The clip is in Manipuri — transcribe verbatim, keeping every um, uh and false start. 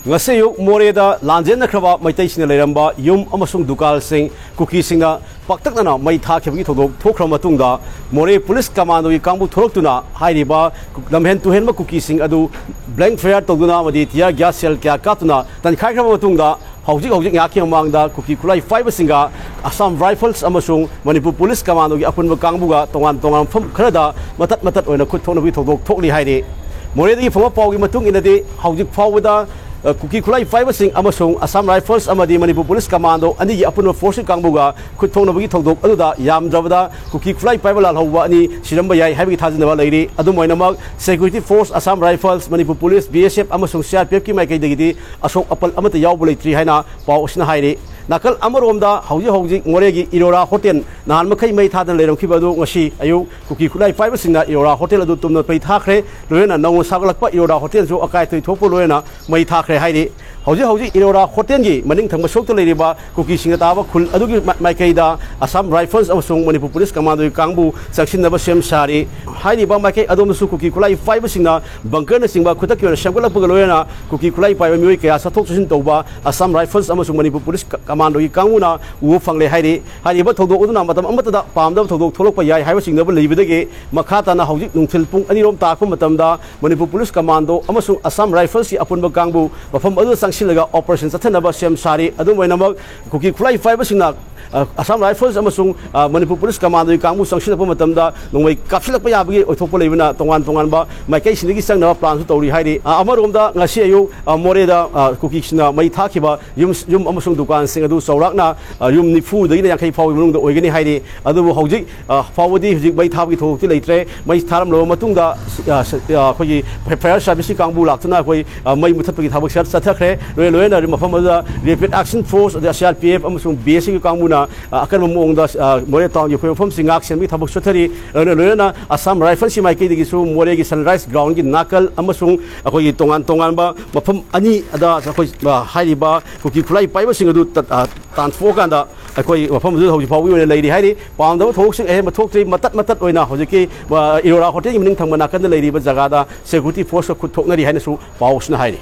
ꯉꯁꯤ ꯑꯌꯨꯛ ꯃꯣꯔꯦꯗ ꯂꯥꯟꯖꯦꯟꯅꯈ꯭ꯔꯕ ꯃꯩꯇꯩꯁꯤꯡꯅ ꯂꯩꯔꯝꯕ ꯌꯨꯝ ꯑꯃꯁꯨꯡ ꯗꯨꯀꯥꯟꯁꯤꯡ ꯀꯨꯀꯤꯁꯤꯡꯅ ꯄꯥꯛꯇꯛꯅꯅ ꯃꯩ ꯊꯥꯈꯤꯕꯒꯤ ꯊꯧꯗꯣꯛ ꯊꯣꯛꯈ꯭ꯔ ꯃꯇꯨꯡꯗ, ꯃꯣꯔꯦ ꯄꯨꯂꯤꯁ ꯀꯃꯥꯟꯗꯣꯒꯤ ꯀꯥꯡꯕꯨ ꯊꯣꯔꯛꯇꯨꯅ ꯍꯥꯏꯔꯤꯕ ꯂꯝꯍꯦꯟ ꯇꯨꯍꯦꯟꯕ ꯀꯨꯀꯤꯁꯤꯡ ꯑꯗꯨ ꯕ꯭ꯂꯦꯡ ꯐꯌꯥꯔ ꯇꯧꯗꯨꯅ ꯑꯃꯗꯤ ꯇꯤꯌꯥꯔ ꯒ꯭ꯌꯥꯁ ꯁꯦꯜ ꯀꯌꯥ ꯀꯥꯞꯇꯨꯅ ꯇꯟꯈꯥꯏꯈ꯭ꯔꯕ ꯃꯇꯨꯡꯗ, ꯍꯧꯖꯤꯛ ꯍꯧꯖꯤꯛ ꯉꯥꯏꯍꯥꯛꯀꯤ ꯃꯃꯥꯡꯗ ꯀꯨꯀꯤ ꯈꯨꯠꯂꯥꯏ ꯄꯥꯏꯕꯁꯤꯡꯒ ꯑꯁꯥꯝ ꯔꯥꯏꯐꯜꯁ ꯑꯃꯁꯨꯡ ꯃꯅꯤꯄꯨꯔ ꯄꯨꯂꯤꯁ ꯀꯃꯥꯟꯗꯣꯒꯤ ꯑꯄꯨꯟꯕ ꯀꯥꯡꯕꯨꯒ ꯇꯣꯉꯥꯟ ꯇꯣꯉꯥꯟꯕ ꯃꯐꯝ ꯈꯔꯗ ꯃꯇꯠ ꯃꯇꯠ ꯑꯣꯏꯅ ꯈꯨꯠ ꯊꯣꯛꯅꯕꯒꯤ ꯊꯧꯗꯣꯛ ꯊꯣꯛꯂꯤ ꯍꯥꯏꯔꯤ꯫ ꯃꯣꯔꯦꯗꯒꯤ ꯐꯪꯕ ꯄꯥꯎꯒꯤ ꯃꯇꯨꯡ ꯏꯟꯅꯗꯤ, ꯍꯧꯖꯤꯛ ꯐꯥꯎꯕꯗ, ꯑ, ꯀꯨꯀꯤ ꯈꯨꯠꯂꯥꯏ ꯄꯥꯏꯕꯁꯤꯡ ꯑꯃꯁꯨꯡ ꯑꯁꯥꯝ ꯔꯥꯏꯐꯜꯁ ꯑꯃꯗꯤ ꯃꯅꯤꯄꯨꯔ ꯄꯨꯂꯤꯁ ꯀꯃꯥꯟꯗꯣ ꯑꯅꯤꯒꯤ ꯑꯄꯨꯟꯕ ꯐꯣꯔꯁꯀꯤ ꯀꯥꯡꯕꯨꯒ ꯈꯨꯠ ꯊꯣꯛꯅꯕꯒꯤ ꯊꯧꯗꯣꯛ ꯑꯗꯨꯗ ꯌꯥꯝꯗ꯭ꯔꯕꯗ ꯀꯨꯀꯤ ꯈꯨꯠꯂꯥꯏ ꯄꯥꯏꯕ ꯂꯥꯜꯍꯧꯕ ꯑꯅꯤ ꯁꯤꯔꯝꯕ ꯌꯥꯏ ꯍꯥꯏꯕꯒꯤ ꯊꯥꯖꯅꯕ ꯂꯩꯔꯤ꯫ ꯑꯗꯨꯝ ꯑꯣꯏꯅꯃꯛ, security force, Assam rifles, Manipur police, B S F ꯑꯃꯁꯨꯡ ꯁꯤ ꯑꯥꯔ ꯄꯤ ꯑꯦꯐꯀꯤ ꯃꯥꯏꯀꯩꯗꯒꯤꯗꯤ ꯑꯁꯣꯛ ꯑꯄꯜ ꯑꯃꯠꯇ ꯌꯥꯎꯕ ꯂꯩꯇ꯭ꯔꯤ ꯍꯥꯏꯅ ꯄꯥꯎ ꯑꯁꯤꯅ ꯍꯥꯏꯔꯤ꯫ ꯅꯥꯀꯜ ꯑꯃꯔꯣꯝꯗ, ꯍꯧꯖꯤꯛ ꯍꯧꯖꯤꯛ ꯃꯣꯔꯦꯒꯤ ꯏꯔꯣꯔꯥ ꯍꯣꯇꯦꯜ ꯅꯍꯥꯟ ꯃꯈꯩ ꯃꯩ ꯊꯥꯗꯅ ꯂꯩꯔꯝꯈꯤꯕ ꯑꯗꯨ ꯉꯁꯤ ꯑꯌꯨꯛ ꯀꯨꯀꯤ ꯈꯨꯠꯂꯥꯏ ꯄꯥꯏꯕꯁꯤꯡꯅ ꯏꯔꯣꯔꯥ ꯍꯣꯇꯦꯜ ꯑꯗꯨ ꯇꯨꯝꯅ ꯃꯩ ꯊꯥꯈ꯭ꯔꯦ꯫ ꯂꯣꯏꯅꯅ ꯅꯧꯅ ꯁꯥꯒꯠꯂꯛꯄ ꯏꯔꯣꯔꯥ ꯍꯣꯇꯦꯜꯁꯨ ꯑꯀꯥꯏ ꯑꯇꯣꯏ ꯊꯣꯛꯄ ꯂꯣꯏꯅ ꯃꯩ ꯊꯥꯈ꯭ꯔꯦ ꯍꯥꯏꯔꯤ꯫ ꯍꯧꯖꯤꯛ ꯍꯧꯖꯤꯛ ꯏꯔꯣꯔꯥ ꯍꯣꯇꯦꯜꯒꯤ ꯃꯅꯤꯡ ꯊꯪꯕ ꯁꯔꯨꯛꯇ ꯂꯩꯔꯤꯕ ꯀꯨꯀꯤꯁꯤꯡꯅ ꯇꯥꯕ ꯈꯨꯜ ꯑꯗꯨꯒꯤ ꯃ-, ꯃꯥꯏꯀꯩꯗ ꯑꯁꯥꯝ ꯔꯥꯏꯐꯜꯁ ꯑꯃꯁꯨꯡ ꯃꯅꯤꯄꯨꯔ ꯄꯨꯂꯤꯁ ꯀꯃꯥꯟꯗꯣꯒꯤ ꯀꯥꯡꯕꯨ ꯆꯪꯁꯤꯟꯅꯕ ꯁꯦꯝ ꯁꯥꯔꯤ꯫ ꯍꯥꯏꯔꯤꯕ ꯃꯥꯏꯀꯩ ꯑꯗꯣꯝꯗꯁꯨ ꯀꯨꯀꯤ ꯈꯨꯠꯂꯥꯏ ꯄꯥꯏꯕꯁꯤꯡꯅ ꯕꯪꯀꯔꯅꯆꯤꯡꯕ ꯈꯨꯗꯛꯀꯤ ꯑꯣꯏꯅ ꯁꯦꯝꯒꯠꯂꯛꯄꯒ ꯂꯣꯏꯅꯅ ꯀꯨꯀꯤ ꯈꯨꯠꯂꯥꯏ ꯄꯥꯏꯕ ꯃꯤꯑꯣꯏ ꯀꯌꯥ ꯆꯠꯊꯣꯛ ꯆꯠꯁꯤꯟ ꯇꯧꯕ ꯑꯁꯥꯝ ꯔꯥꯏꯐꯜꯁ ꯑꯃꯁꯨꯡ ꯃꯅꯤꯄꯨꯔ ꯄꯨꯂꯤꯁ ꯀ-, ꯀꯃꯥꯟꯗꯣꯒꯤ ꯀꯥꯡꯕꯨꯅ ꯎꯕ ꯐꯪꯂꯦ ꯍꯥꯏꯔꯤ꯫ ꯍꯥꯏꯔꯤꯕ ꯊꯧꯗꯣꯛ ꯑꯗꯨꯅ ꯃꯇꯝ ꯑꯃꯠꯇꯗ ꯄꯥꯝꯗꯕ ꯊꯧꯗꯣꯛ ꯊꯣꯛꯂꯛꯄ ꯌꯥꯏ ꯍꯥꯏꯕ ꯆꯤꯡꯅꯕ ꯂꯩꯕꯗꯒꯤ ꯃꯈꯥ ꯇꯥꯅ ꯍꯧꯖꯤꯛ ꯅꯨꯡꯊꯤꯜ ꯄꯨꯡ ꯑꯅꯤꯔꯣꯝ ꯇꯥꯔꯛꯄ ꯃꯇꯝꯗ ꯃꯅꯤꯄꯨꯔ ꯄꯨꯂꯤꯁ ꯀꯃꯥꯟꯗꯣ ꯑꯃꯁꯨꯡ ꯑꯁꯥꯝ ꯔꯥꯏꯐꯜꯁꯀꯤ ꯑꯄꯨꯟꯕ ꯀꯥꯡꯕꯨ ꯃꯐꯝ ꯑꯗꯨꯗ ꯆꯪꯁꯤꯜꯂꯒ ꯑꯣꯄꯔꯦꯁꯟ ꯆꯠꯊꯅꯕ ꯁꯦꯝ ꯁꯥꯔꯤ꯫ ꯑꯗꯨꯝ ꯑꯣꯏꯅꯃꯛ, ꯀꯨꯀꯤ ꯈꯨꯠꯂꯥꯏ ꯄꯥꯏꯕꯁꯤꯡꯅ, ꯑ, ꯑꯁꯥꯝ ꯔꯥꯏꯐꯜꯁ ꯑꯃꯁꯨꯡ, ꯑ, ꯃꯅꯤꯄꯨꯔ ꯄꯨꯂꯤꯁ ꯀꯃꯥꯟꯗꯣꯒꯤ ꯀꯥꯡꯕꯨ ꯆꯪꯁꯤꯜꯂꯛꯄ ꯃꯇꯝꯗ ꯅꯣꯡꯃꯩ ꯀꯥꯞꯁꯤꯜꯂꯛꯄ ꯌꯥꯕꯒꯤ ꯑꯣꯏꯊꯣꯛꯄ ꯂꯩꯕꯅ ꯇꯣꯉꯥꯟ ꯇꯣꯉꯥꯟꯕ ꯃꯥꯏꯀꯩꯁꯤꯡꯗꯒꯤ ꯆꯪꯅꯕ ꯄ꯭ꯂꯥꯟꯁꯨ ꯇꯧꯔꯤ ꯍꯥꯏꯔꯤ꯫ ꯑ, ꯑꯃꯔꯣꯝꯗ, ꯉꯁꯤ ꯑꯌꯨꯛ, ꯑ, ꯃꯣꯔꯦꯗ, ꯑ, ꯀꯨꯀꯤꯁꯤꯡꯅ ꯃꯩ ꯊꯥꯈꯤꯕ ꯌꯨꯝ, ꯌꯨꯝ ꯑꯃꯁꯨꯡ ꯗꯨꯀꯥꯟꯁꯤꯡ ꯑꯗꯨ ꯆꯥꯎꯔꯥꯛꯅ, ꯑ, ꯌꯨꯝ ꯅꯤꯐꯨꯗꯒꯤꯅ ꯌꯥꯡꯈꯩ ꯐꯥꯎꯕꯒꯤ ꯃꯅꯨꯡꯗ ꯑꯣꯏꯒꯅꯤ ꯍꯥꯏꯔꯤ꯫ ꯑꯗꯨꯕꯨ ꯍꯧꯖꯤꯛ, ꯑ, ꯐꯥꯎꯕꯗꯤ ꯍꯧꯖꯤꯛ ꯃꯩ ꯊꯥꯕꯒꯤ ꯊꯧꯗꯣꯛꯇꯤ ꯂꯩꯇ꯭ꯔꯦ꯫ ꯃꯩ ꯊꯥꯔꯝꯂꯕ ꯃꯇꯨꯡꯗ, ꯑ, ꯁ-, ꯑ, ꯑꯩꯈꯣꯏꯒꯤ ꯐ-, ꯐꯥꯌꯔ ꯁꯥꯔꯚꯤꯁꯀꯤ ꯀꯥꯡꯕꯨ ꯂꯥꯛꯇꯨꯅ ꯑꯩꯈꯣꯏ, ꯑ, ꯃꯩ ꯃꯨꯊꯠꯄꯒꯤ ꯊꯕꯛ ꯆꯠ-, ꯆꯠꯊꯈ꯭ꯔꯦ꯫ ꯂꯣꯏ-, ꯂꯣꯏꯅꯅ ꯃꯐꯝ ꯑꯗꯨꯗ ꯔꯦꯄꯤꯗ ꯑꯦꯛꯁꯟ ꯐꯣꯔꯁ, ꯑꯗꯩ ꯁꯤ ꯑꯥꯔ ꯄꯤ ꯑꯦꯐ ꯑꯃꯁꯨꯡ ꯕꯤ ꯑꯦꯁ ꯑꯦꯐꯀꯤ ꯀꯥꯡꯕꯨꯅ, ꯑ, ꯑꯀꯟꯕ ꯃꯑꯣꯡꯗ, ꯑ, ꯃꯣꯔꯦ ꯇꯥꯎꯟꯒꯤ ꯑꯩꯈꯣꯏ ꯃꯐꯝꯁꯤꯡ ꯉꯥꯛ ꯁꯦꯟꯕꯒꯤ ꯊꯕꯛ ꯆꯠꯊꯔꯤ꯫ ꯂꯣꯏꯅ, ꯂꯣꯏꯅꯅ ꯑꯁꯥꯝ ꯔꯥꯏꯐꯜꯁꯀꯤ ꯃꯥꯏꯀꯩꯗꯒꯤꯁꯨ ꯃꯣꯔꯦꯒꯤ ꯁꯟꯔꯥꯏꯁ ꯒ꯭ꯔꯥꯎꯟꯒꯤ ꯅꯥꯀꯜ ꯑꯃꯁꯨꯡ ꯑꯩꯈꯣꯏꯒꯤ ꯇꯣꯉꯥꯟ ꯇꯣꯉꯥꯟꯕ ꯃꯐꯝ ꯑꯅꯤ ꯑꯗ ꯑꯩꯈꯣꯏ, ꯑ, ꯍꯥꯏꯔꯤꯕ ꯀꯨꯀꯤ ꯈꯨꯠꯂꯥꯏ ꯄꯥꯏꯕꯁꯤꯡ ꯑꯗꯨ ꯇ-, ꯑ, ꯇꯥꯟꯊꯣꯛꯑꯀꯥꯟꯗ ꯑꯩꯈꯣꯏ ꯃꯐꯝ ꯑꯗꯨꯗ ꯍꯧꯖꯤꯛ ꯐꯥꯎꯕꯒꯤ ꯑꯣꯏꯅ ꯂꯩꯔꯤ ꯍꯥꯏꯔꯤ꯫ ꯄꯥꯝꯗꯕ ꯊꯧꯗꯣꯛꯁꯤꯡ ꯑꯍꯦꯟꯕ ꯊꯣꯛꯇ꯭ꯔꯤ꯫ ꯃꯇꯠ ꯃꯇꯠ ꯑꯣꯏꯅ ꯍꯧꯖꯤꯛꯀꯤ, ꯑ, ꯏꯔꯣꯔꯥ ꯍꯣꯇꯦꯜꯒꯤ ꯃꯅꯤꯡ ꯊꯪꯕ ꯅꯥꯀꯟꯗ ꯂꯩꯔꯤꯕ ꯖꯒꯥꯗ ꯁꯦꯀ꯭ꯌꯨꯔꯤꯇꯤ ꯐꯣꯔꯁꯀ ꯈꯨꯠ ꯊꯣꯛꯅꯔꯤ ꯍꯥꯏꯅꯁꯨ ꯄꯥꯎꯁꯤꯅ ꯍꯥꯏꯔꯤ꯫